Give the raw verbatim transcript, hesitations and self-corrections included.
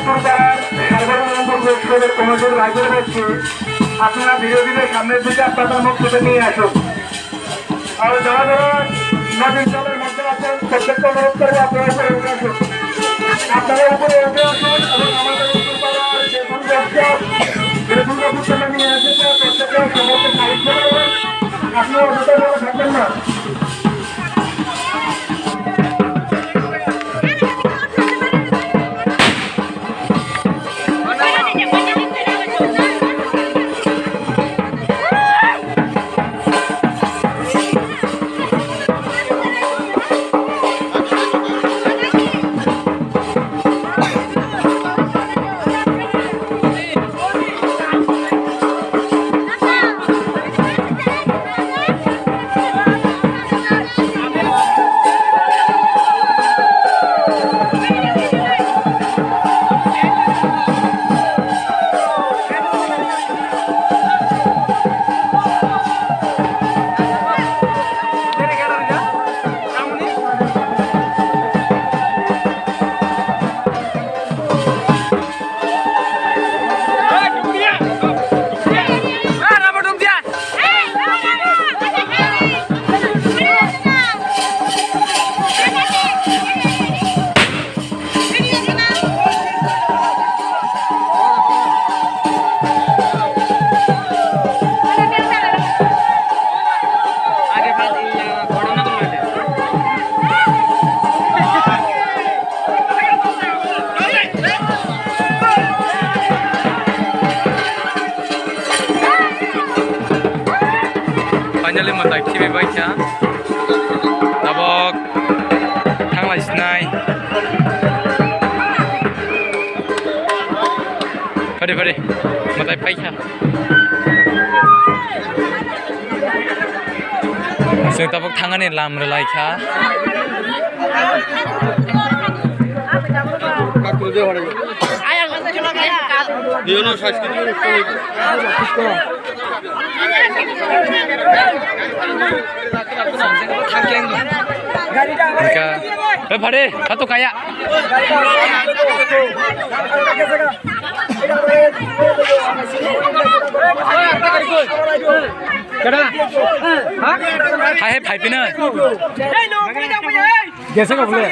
পাড়ার সার্বজনীন পরিষদের কমিটির রাজ্যের ব্যক্তি, আপনারা ধীরে ধীরে সামনের দিকে আপনাদের মুখ তুলে নিয়ে আসুন। আর যারা যারা নদীর জলের মধ্যে আছেন, প্রত্যেককে অনুরোধ করবো আপনারা উপরে উঠে আসুন। আপনারা উপরে উঠে আসুন এবং আমাদের উত্তর পাড়ার যে দুর্গা উৎসব, যে দুর্গা উৎসবে নিয়ে এসেছে, প্রত্যেকে সবাইকে সাহায্য করবেন। আপনারা অযথা বসে থাকবেন না। Finally, mwtai khibi bai kha. Tabok thanglai sinai. Phari, phari. Mwtai pai kha. Chwng tabok thangani lam rwlai kha. Hingkha, eh, phare, kha to kaya. Hai, hai, phai phino. Gese ka bole.